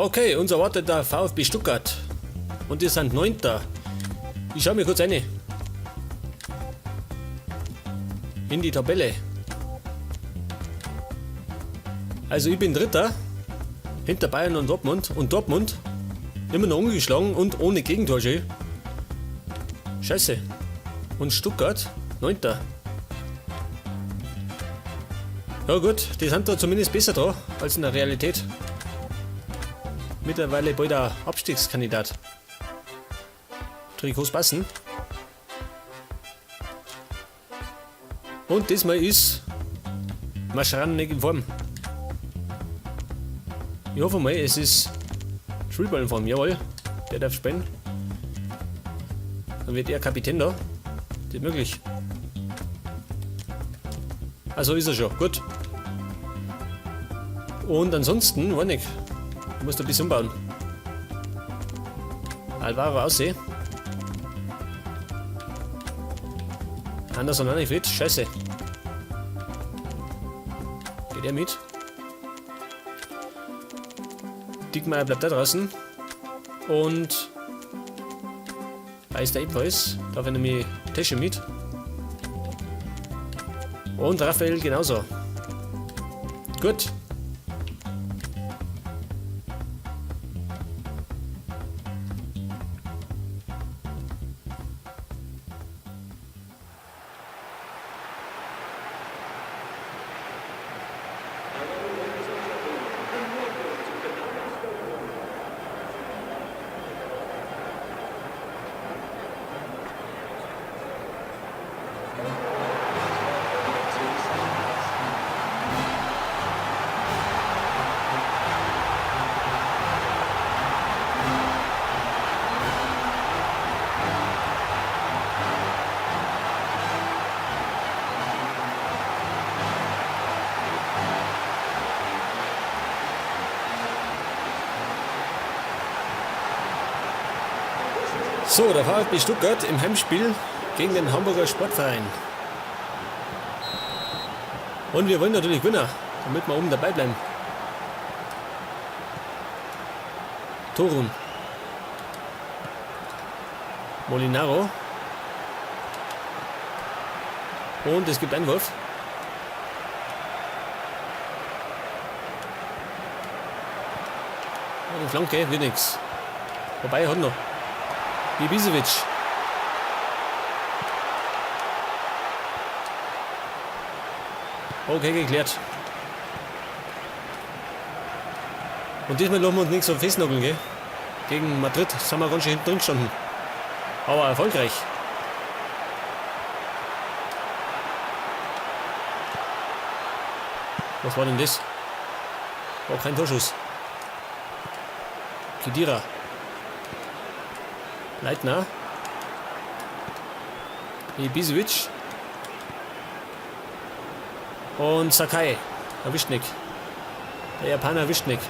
Okay, uns erwartet der VfB Stuttgart. Und die sind 9. Ich schau mir kurz rein. In die Tabelle. Also ich bin Dritter. Hinter Bayern und Dortmund. Und Dortmund immer noch ungeschlagen und ohne Gegentor schön. Scheiße. Und Stuttgart 9. Ja gut, die sind da zumindest besser dran als in der Realität. Mittlerweile bald ein Abstiegskandidat. Trikots passen. Und diesmal ist Mascherano nicht in Form. Ich hoffe mal, es ist Trieball in Form. Jawohl, der darf spielen. Dann wird er Kapitän da. Das ist möglich. Also ist er schon. Gut. Und ansonsten, weiß nicht. Ich muss da ein bisschen umbauen. Alvaro aussehen. Anderson auch nicht fit. Scheiße. Geht er mit? Diekmeier bleibt da draußen. Und da ist er ebenfalls. Da ich nämlich Tesche mit. Und Raphael genauso. Gut. So, der VfB Stuttgart im Heimspiel gegen den Hamburger Sportverein. Und wir wollen natürlich gewinnen, damit wir oben dabei bleiben. Torun. Molinaro. Und es gibt Einwurf. Die Flanke wird nix. Wobei, hat noch. Ibisevic. Okay, geklärt. Und diesmal lassen wir uns nicht so festnageln, gell? Gegen Madrid sind wir ganz schön hinten drin gestanden. Aber erfolgreich. Was war denn das? War kein Torschuss. Khedira. Leitner. Ibisevic. Und Sakai. Erwischt nicht. Der Japaner erwischt nicht.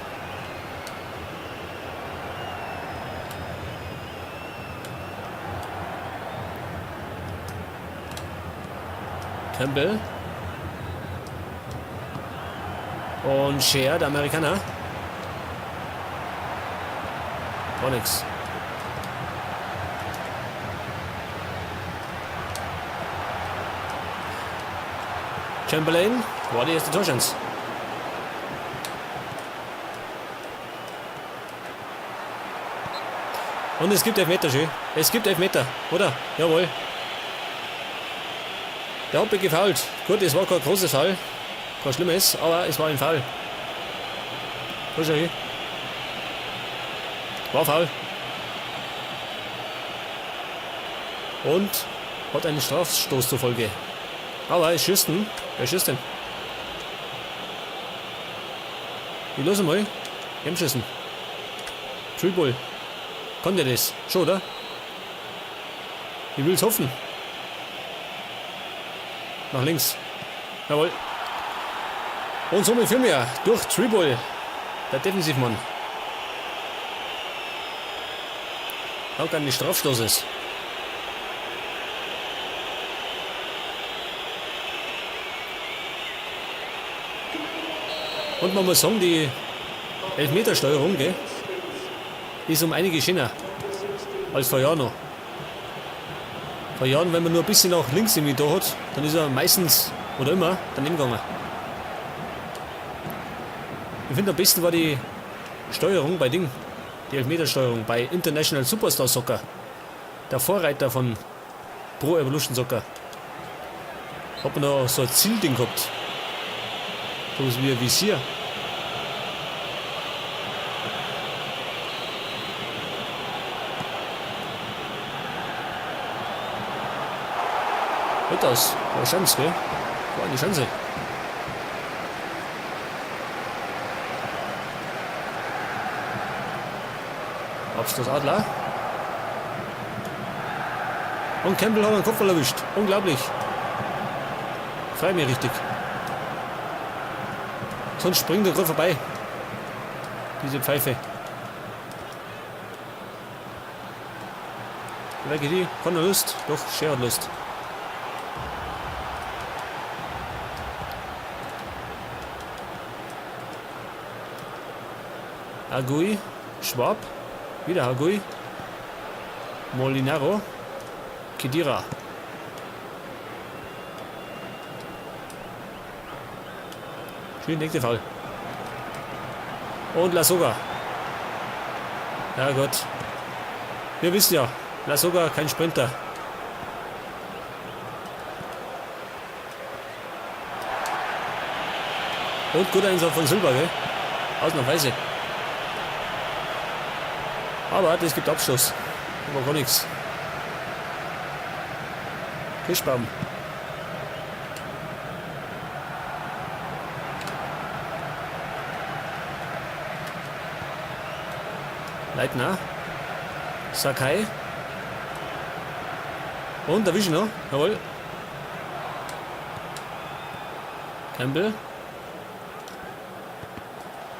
Campbell. Und Scheer, der Amerikaner. War nix. Chamberlain war die erste Torchance. Und es gibt Elfmeter, schön. Es gibt Elfmeter, oder? Jawohl. Der hat mich gefoult. Gut, es war kein großes Foul. Kein schlimmes, aber es war ein Foul. Da schau hin. War faul. Und hat einen Strafstoß zur Folge. Aber es schießt denn. Wer schießt denn? Ich lass mal. Schießen. Triebel. Kann der das? Schon, oder? Ich will's hoffen. Nach links. Jawohl. Und somit führen wir durch Triebel. Der Defensivmann. Dank eines Strafstoßes. Und man muss sagen, die Elfmetersteuerung, gell? Ist um einige schöner als vor Jahren noch. Vor Jahren, wenn man nur ein bisschen nach links irgendwie da hat, dann ist er meistens oder immer daneben gegangen. Ich finde, am besten war die Steuerung bei Ding, die Elfmetersteuerung bei International Superstar Soccer. Der Vorreiter von Pro Evolution Soccer. Hat man da so ein Zielding gehabt. So was wie ein Visier. Wird das? War Chance, gell? War eine Chance. Abstoß Adler. Und Campbell hat einen Kopfball erwischt. Unglaublich. Freu mich richtig. Sonst springt er gerade vorbei. Diese Pfeife. Wer geht die? Keiner Lust? Doch, Scher hat Lust. Agui, Schwab, wieder Agui, Molinaro, Kedira. Schön, nächste Foul. Und Lasogga. Ja Gott. Wir wissen ja, Lasogga kein Sprinter. Und guter Einsatz von Silva, gell? Ausnahmsweise. Aber das gibt Abschluss. Aber gar nichts. Kirschbaum. Leitner. Sakai. Und erwischen noch. Jawohl. Campbell.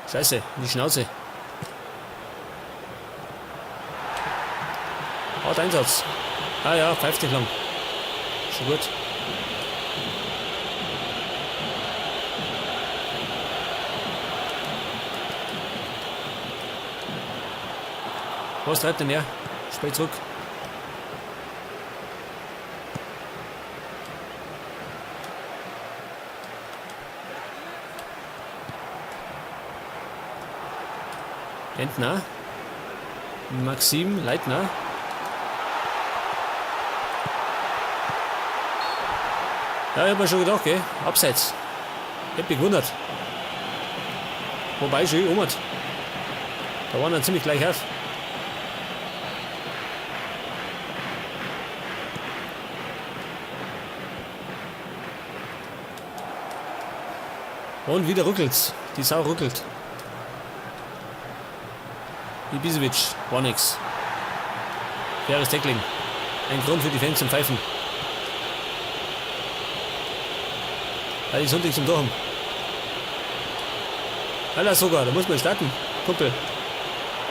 Scheiße, in die Schnauze. Hart Einsatz. Ah ja, pfeift nicht lang. Schon gut. Was treibt denn er? Spät zurück. Entner. Maxim Leitner. Ja, ich hab mir schon gedacht, gell? Abseits. Ich hab mich gewundert. Wobei, schön, umhat. Da waren dann ziemlich gleich auf. Und wieder ruckelt's. Die Sau ruckelt. Ibisevic, war nix. Faires Tackling. Ein Grund für die Fans zum Pfeifen. Weil die Sonntag zum Tor haben. Alter, sogar, da muss man starten. Kumpel.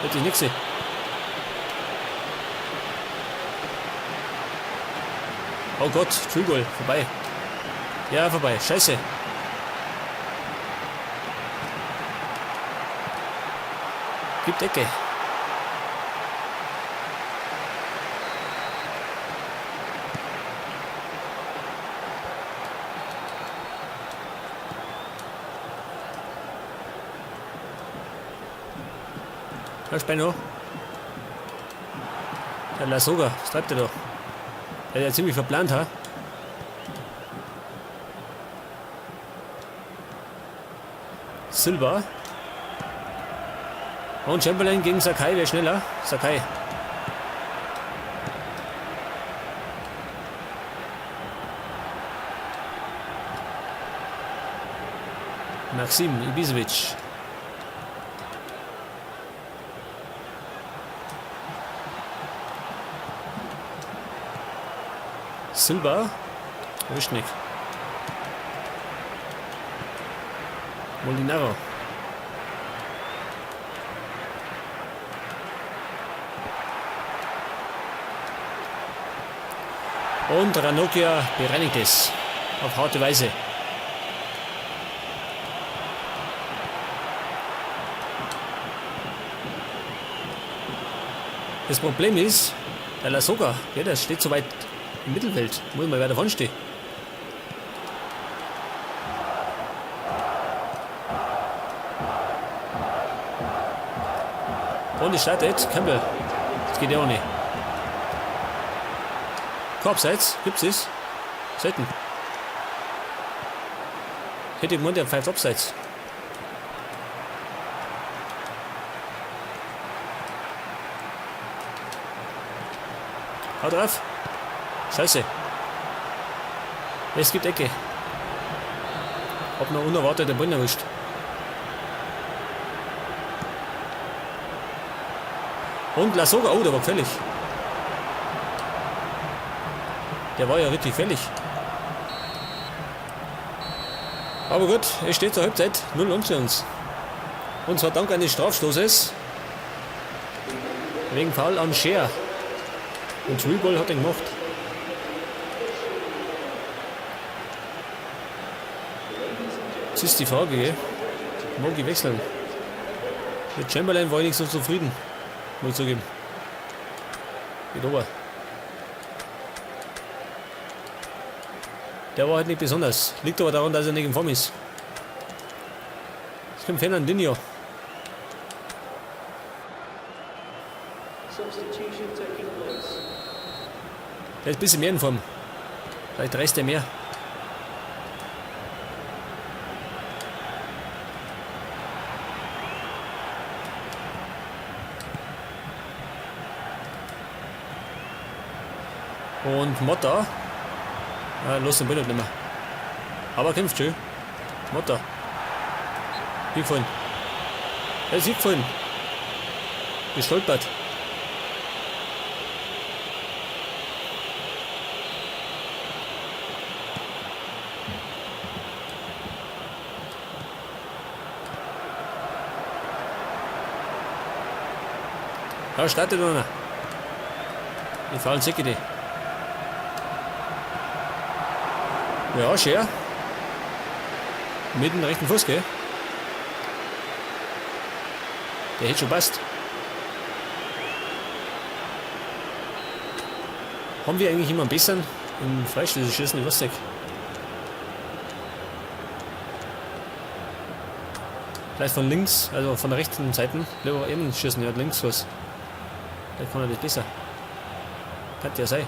Hätte ich nix. Oh Gott, True vorbei. Ja, vorbei. Scheiße. Gibt Ecke. Herr Spenno. Der Lasogga, was treibt der da? Der hat ja ziemlich verplant, ha? Silva. Und Chamberlain gegen Sakai, wer schneller? Sakai. Maxim Ibisevic. Silva. Erwischt nicht. Molinaro. Und Ranocchia bereinigt es. Auf harte Weise. Das Problem ist, der Lasogga, ja, der steht so weit im Mittelfeld. Muss mal weiter vorne stehen. Und es startet Campbell. Das geht ja auch nicht. Abseits, gibt's es? Selten. Hätte ich gemeint, der pfeift abseits. Hau drauf. Scheiße. Es gibt Ecke. Hab noch unerwartet den Ball erwischt. Und Lasogga, oh, der war gefährlich. Der war ja richtig gefährlich. Aber gut, es steht zur Halbzeit 0 zu uns. Und zwar dank eines Strafstoßes. Wegen Foul an Scher. Und Rübol hat ihn gemacht. Das ist die Frage, gell? Mag ich wechseln? Mit Chamberlain war ich nicht so zufrieden. Muss ich zugeben. Geht ober. Der war halt nicht besonders. Liegt aber daran, dass er nicht in Form ist. Es kommt Fernandinho. Der ist ein bisschen mehr in Form. Vielleicht reißt er mehr. Und Motta. Ah, los den Ball nicht mehr. Aber kämpft schön. Motta. Hingefallen. Er ist hingefallen. Gestolpert. Ja, startet einer. Die faulen Säcke die. Ja, schön. Mit dem rechten Fuß, gell? Der hätte schon passt. Haben wir eigentlich immer einen besseren im Freistöße schießen? Ich weiß nicht. Vielleicht von links, also von der rechten Seite. Lieber eben schießen, ja, links was. Vielleicht kann er das besser. Kann ja sein.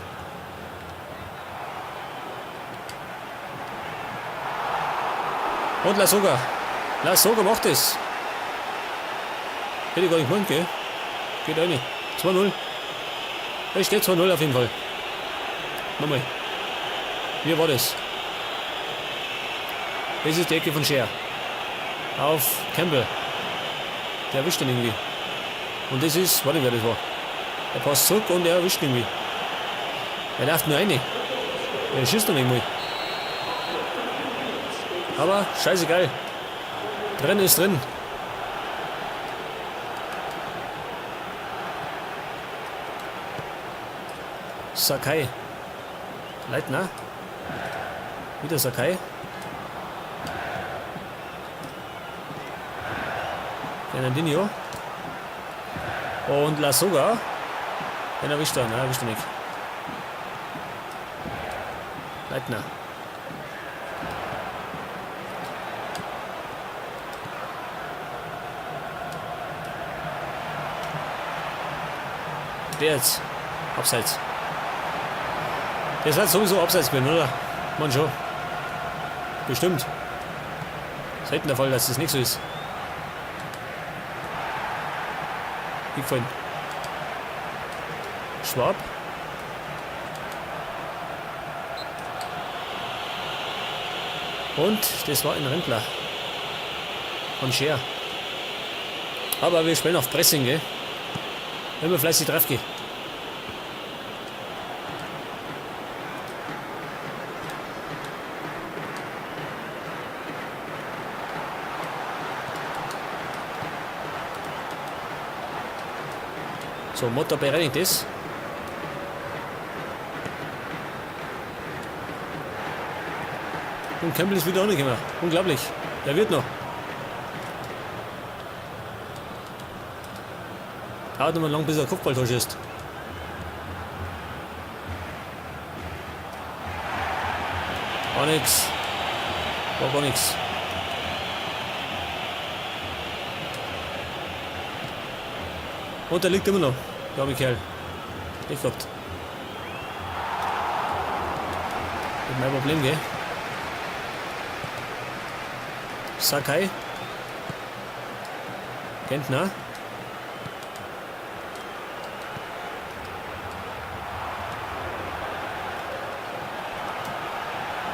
Und Lasogga. Lasogga macht es. Hätte ich gar nicht gemeint, gell? Geht auch nicht. 2-0. Es steht 2-0 auf jeden Fall. Nochmal. Wie war das? Das ist die Ecke von Scher. Auf Campbell. Der erwischt ihn irgendwie. Und das ist, warte, wer das war. Er passt zurück und er erwischt ihn irgendwie. Er läuft nur rein. Er schießt noch nicht mal. Aber scheißegal. Drin ist drin. Sakai. Leitner. Wieder Sakai. Fernandinho. Und Lasogga. Den erwischt er. Nein, erwischt er nicht. Leitner. Der jetzt. Abseits. Der ist sowieso abseits gewesen, oder? Man schon. Bestimmt. Selten der Fall, dass das nicht so ist. Hingefallen. Schwab. Und das war ein Rentler. Von Scher. Aber wir spielen auf Pressing, gell? Wenn wir fleißig drauf gehen. So, Motor bereinigt das. Und Campbell ist wieder angekommen. Unglaublich. Der wird noch. Dauert immer lang, bis er Kopfballtor schießt. War nix. War gar nix. Und der liegt immer noch, der arme Kerl. Pech gehabt. Das ist mein Problem, gell? Sakai. Gentner.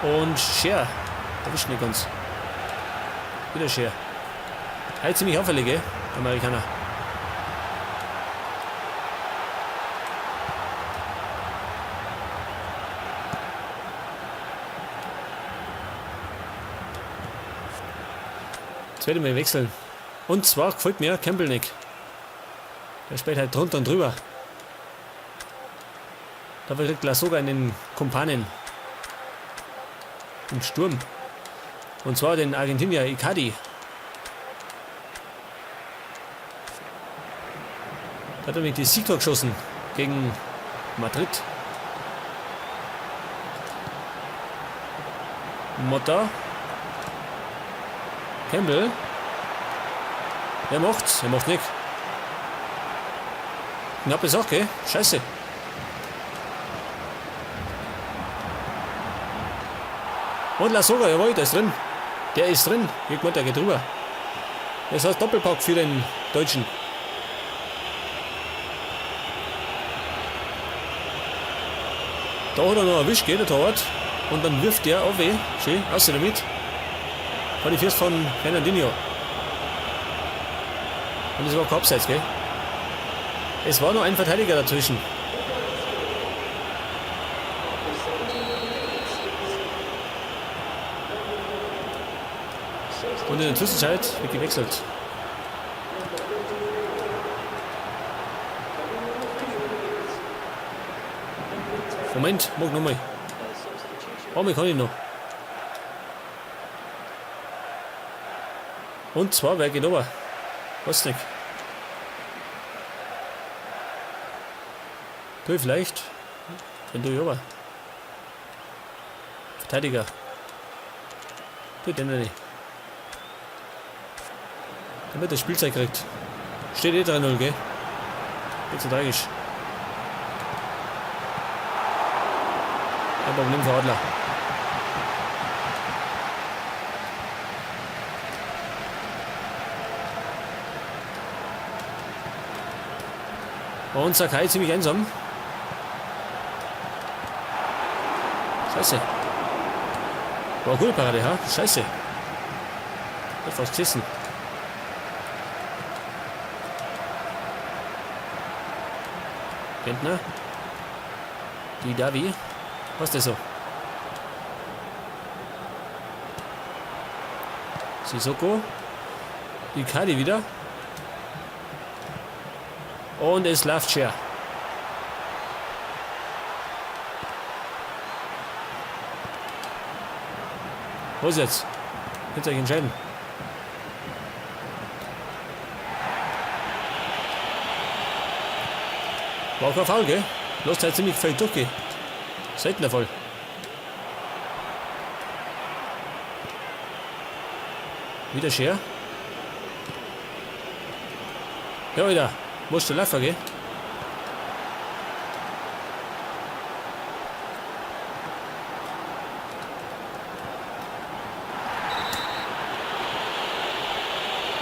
Und Scher. Erwischt nicht ganz. Wieder Scher. Heute ziemlich auffällig, gell? Amerikaner. Jetzt werde ich mal wechseln. Und zwar gefällt mir Campbell nicht. Der spielt halt drunter und drüber. Da kriegt Lasogga einen Kumpanen. Im Sturm. Und zwar den Argentinier Icardi. Da hat er nämlich die Siegtor geschossen gegen Madrid. Motta. Campbell. Er macht's. Er macht nicht. Knappe Sache, gell? Scheiße. Und Lasogga, jawohl, der ist drin. Der ist drin. Ich gemeint, der geht rüber. Das heißt Doppelpack für den Deutschen. Da hat er noch erwischt, geht der Torwart. Und dann wirft der auf, schön, raus damit. War die Fürst von Fernandinho. Und das war kein Abseits, gell? Es war nur ein Verteidiger dazwischen. Und in der Zwischenzeit wird gewechselt. Moment, mag nochmal. Einmal kann ich noch. Und zwar, wer geht runter? Weiß nicht. Tu ich vielleicht. Dann tu ich runter. Verteidiger. Tu den nicht. Damit er Spielzeit kriegt. Steht eh 3-0, gell? Nicht so tragisch. Kein Problem für Adler. Und Sakai ziemlich einsam. Scheiße. War eine gute Parade, ha? Scheiße. Hat fast geschissen. Gentner. Die Davi. Was ist das so? Sissoko. Icardi wieder. Und es läuft Scher. Was jetzt? Könnt ihr euch entscheiden. War auch kein Foul, gell? Lasst halt ziemlich viel durchgehen. Selten der Fall. Wieder Scher. Ja, wieder. Musst du laufen, gell?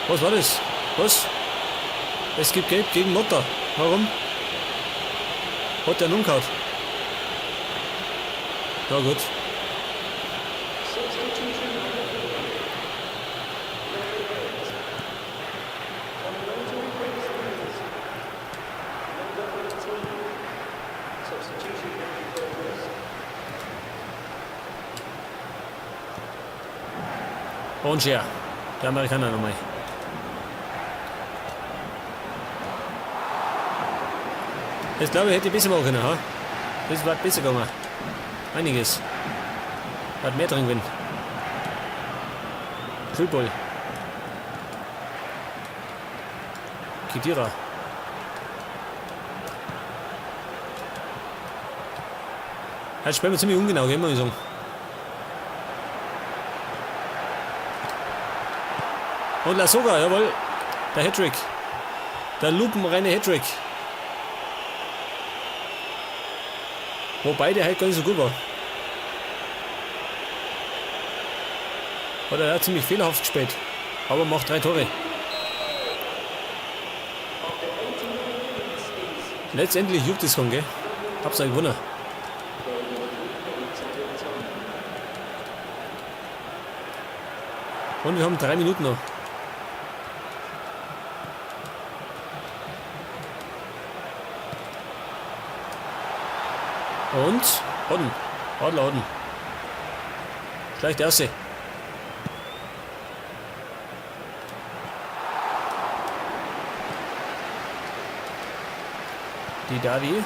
Was war das? Was? Es gibt Gelb gegen Motta. Warum? Hat der nun gehauen? Ja gut. Und Scher. Der Amerikaner nochmal. Das glaube ich hätte ich besser machen können, ha? Das war besser gegangen. Einiges. Hat mehr drin gewesen. Kühlball. Khedira. Heute spielen wir ziemlich ungenau, gell, muss ich sagen. Und Lasogga, jawohl. Der Hattrick. Der lupenreine Hattrick. Wobei der halt gar nicht so gut war. Hat er ja ziemlich fehlerhaft gespielt. Aber macht 3 Tore. Letztendlich juckt es schon, gell? Hab's ja gewonnen. Und wir haben 3 Minuten noch. Und Hodden. Adler Hodden. Gleich der erste. Die Davi.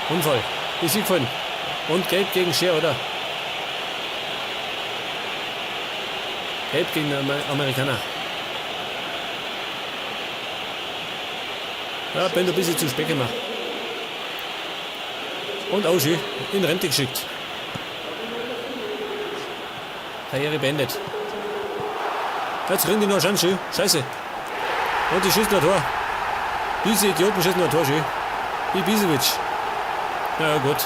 Unfall. Ist sie gefallen. Und Gelb gegen Scher, oder? Gelb gegen den Amerikaner. Ja, bin ein bisschen zu spät gemacht. Und Auschi in Rente geschickt. Karriere beendet. Jetzt rennen die noch schon schön. Scheiße. Und die schießen ein Tor. Diese Idioten schießen ein Tor schön. Ibisevic. Ja, gut.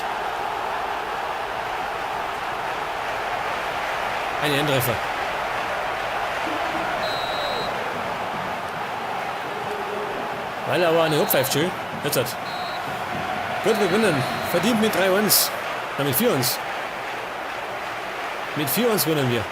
Ein Ehrentreffer. Weil er aber eine abpfeift, schön. Jetzt hat. Gut, wir gewinnen. Verdient mit 3-1. Na, mit 4-1. Mit 4-1 gewinnen wir.